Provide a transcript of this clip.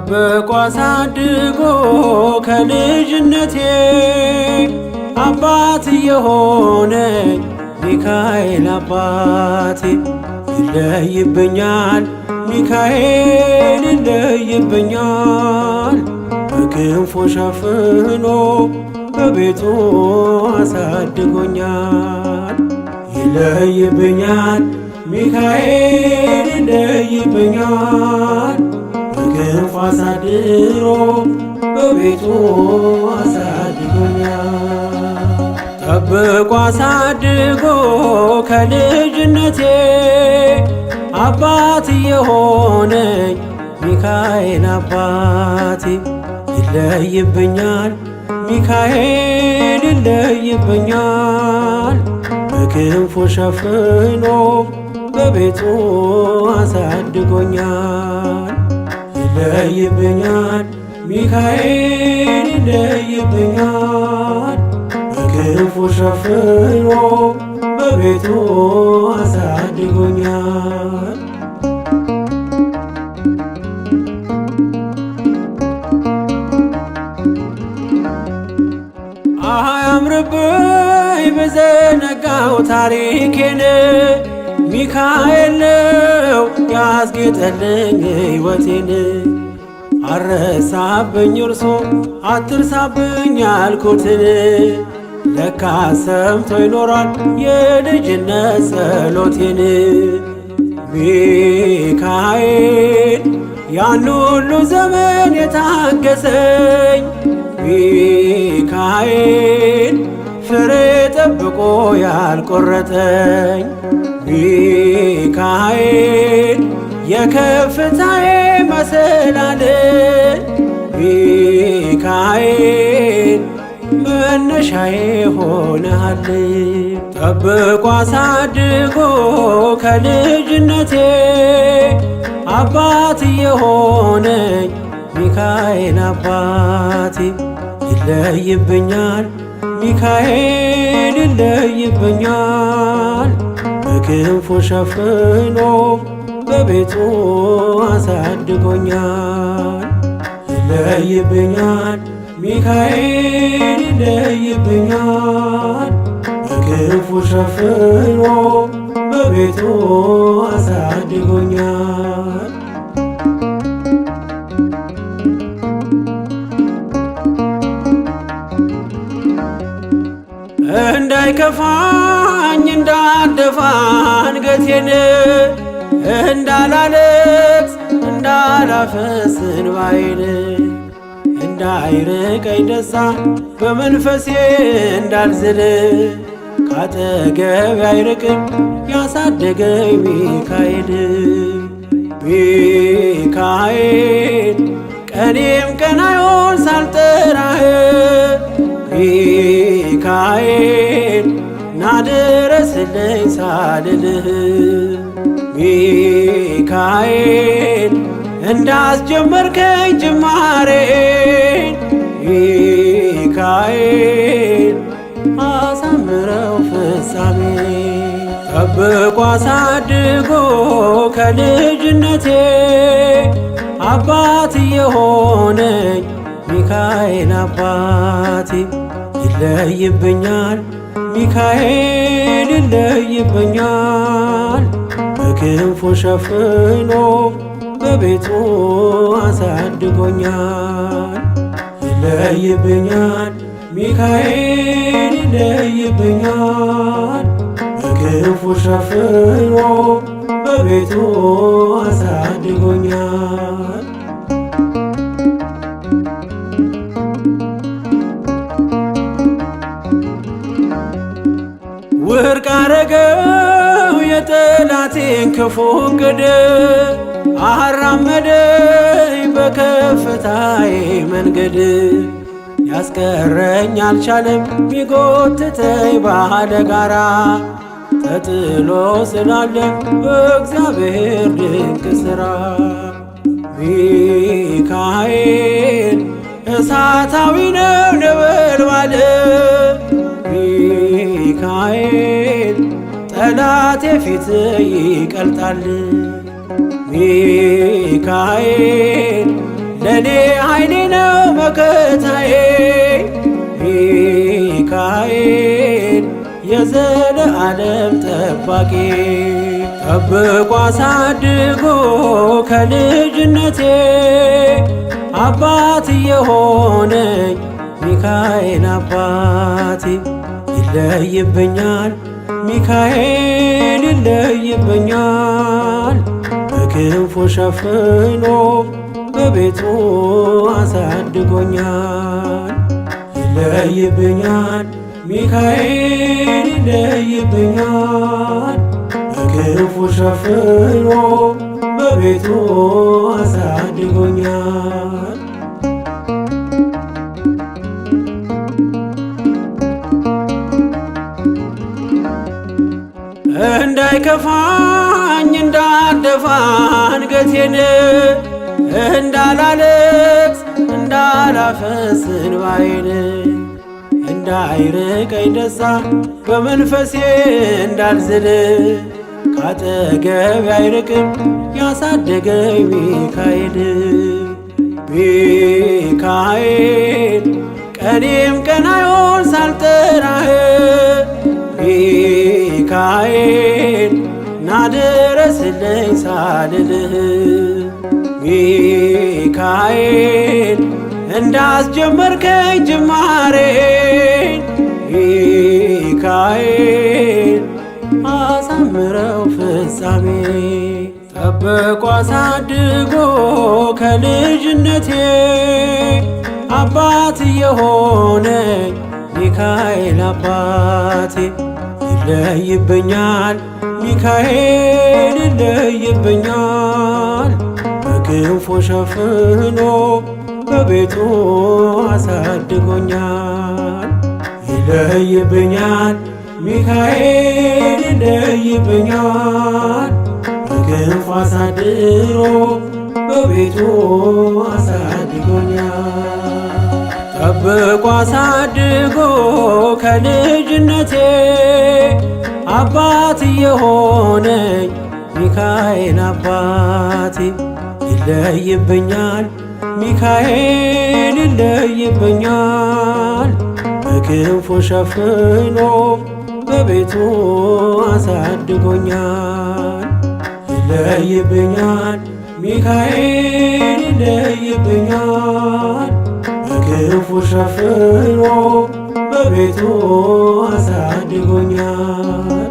ጠብቆ አሳድጎ ከልጅነቴ አባት የሆነኝ ሚካኤል አባቴ ይለይብኛል፣ ሚካኤል ይለይብኛል። በክንፉ ሸፍኖ በቤቱ አሳድጎኛል። ይለይብኛል፣ ሚካኤል ይለይብኛል። በክንፉ አሳድሮ በቤቱ አሳድጎኛል። ጠብቆ አሳድጎ ከልጅነቴ አባት የሆነኝ ሚካኤል አባቴ ይለይብኛል፣ ሚካኤል ይለይብኛል። በክንፉ ሸፍኖ በቤቱ አሳድጎኛል። ይለይብኛል፣ ሚካኤል ይለይብኛል። በክንፉ ሸፍኖ በቤቱ አሳድጎኛል። አያምርብኝ በዘነጋው ታሪኬን፣ ሚካኤል ነው ያስጌጠልኝ ሕይወቴን። አረሳብኝ እርሶ አትርሳብኝ ያልኩትን፣ ለካ ሰምቶ ይኖራል የልጅነት ጸሎቴን። ሚካኤል ያን ሁሉ ዘመን የታገሰኝ፣ ሚካኤል ፍሬ ጠብቆ ያልቆረጠኝ፣ ሚካኤል የከፍታዬ መሰላል፣ ሚካኤል መነሻዬ ሆነሃል። ጠብቆ አሳድጎ ከልጅነቴ አባት የሆነኝ ሚካኤል አባቴ ይለይብኛል፣ ሚካኤል ይለይብኛል። በክንፉ ሸፍኖ በቤቱ አሳድጎኛል። ይለይብኛል፣ ሚካኤል ይለይብኛል። በክንፉ ሸፍኖ በቤቱ አሳድጎኛል። እንዳይከፋኝ እንዳልደፋ አንገቴን፣ እንዳላለቅስ እንዳላፈስ እንባዬን፣ እንዳይርቀኝ ደስታ በመንፈሴ እንዳልዝል፣ ካጠገቤ አይርቅም ያሳደገኝ ሚካኤል። ሚካኤል ቀኔም ቀናዮን ሳልጠራህ፣ ሚካኤል ናድረስልኝ ሳልልህ፣ ሚካኤል እንዳስጀመርከኝ ጅማሬን፣ ሚካኤል አሳምረው ፍጻሜ። ጠብቆ አሳድጎ ከልጅነቴ አባት የሆነኝ ሚካኤል አባቴ ይለይብኛል፣ ሚካኤል ይለይብኛል። በክንፉ ሸፍኖ በቤቱ አሳድጎኛል። ይለይብኛል፣ ሚካኤል ይለይብኛል። በክንፉ ሸፍኖ በቤቱ አሳድጎኛል። ውርቅ አረገው የጠላቴን ክፉ እቅድ፣ አራመደኝ በከፍታዬ መንገድ። ያስቀረኝ አልቻለም ቢጎትተኝ ባለ ጋራ፣ ተጥሎ ስላለ በእግዚአብሔር ድንቅ ሥራ። ሚካኤል እሳታዊ ነው ነበልባል፣ ሚካኤል ጠላቴ ፊት ይቀልጣል። ሚካኤል ለኔ ኃይሌ ነው መከታዬ። ሚካኤል የዘለዓለም ጠባቂ ጠብቆ አሳድጎ ከልጅነቴ አባት የሆነኝ ሚካኤል አባቴ። ይለይብኛል ሚካኤል ይለይብኛል፣ በክንፉ ሸፍኖ በቤቱ አሳድጎኛል። ይለይብኛል ሚካኤል ይለይብኛል፣ በክንፉ ሸፍኖ በቤቱ አሳድጎኛል። እንዳይከፋኝ እንዳልደፋ አንገቴን፣ እንዳላለቅስ እንዳላፈስ እንባዬን፣ እንዳይርቀኝ ደስታ በመንፈሴ እንዳልዝል፣ ካጠገቤ አይርቅም ያሳደገኝ ሚካኤል። ሚካኤል ቀኔም ቀናዮን ሳልጠራህ፣ ሚካኤል ናድረስልኝ ሳልልህ፣ ሚካኤል እንዳስጀመርከኝ ጅማሬን፣ ሚካኤል አሳምረው ፍጻሜ። ጠብቆ አሳድጎ ከልጅነቴ አባት የሆነኝ ሚካኤል አባቴ። ይለይብኛል ሚካኤል ይለይብኛል፣ በክንፉ ሸፍኖ በቤቱ አሳድጎኛል። ይለይብኛል ሚካኤል ይለይብኛል፣ በክንፉ አሳድሮ በቤቱ አሳድጎኛል። ጠብቆ አሳድጎ ከልጅነቴ አባት የሆነኝ ሚካኤል አባቴ። ይለይብኛል ሚካኤል ይለይብኛል፣ በክንፉ ሸፍኖ በቤቱ አሳድጎኛል። ይለይብኛል ሚካኤል ይለይብኛል፣ በክንፉ ሸፍኖ በቤቱ አሳድጎኛል።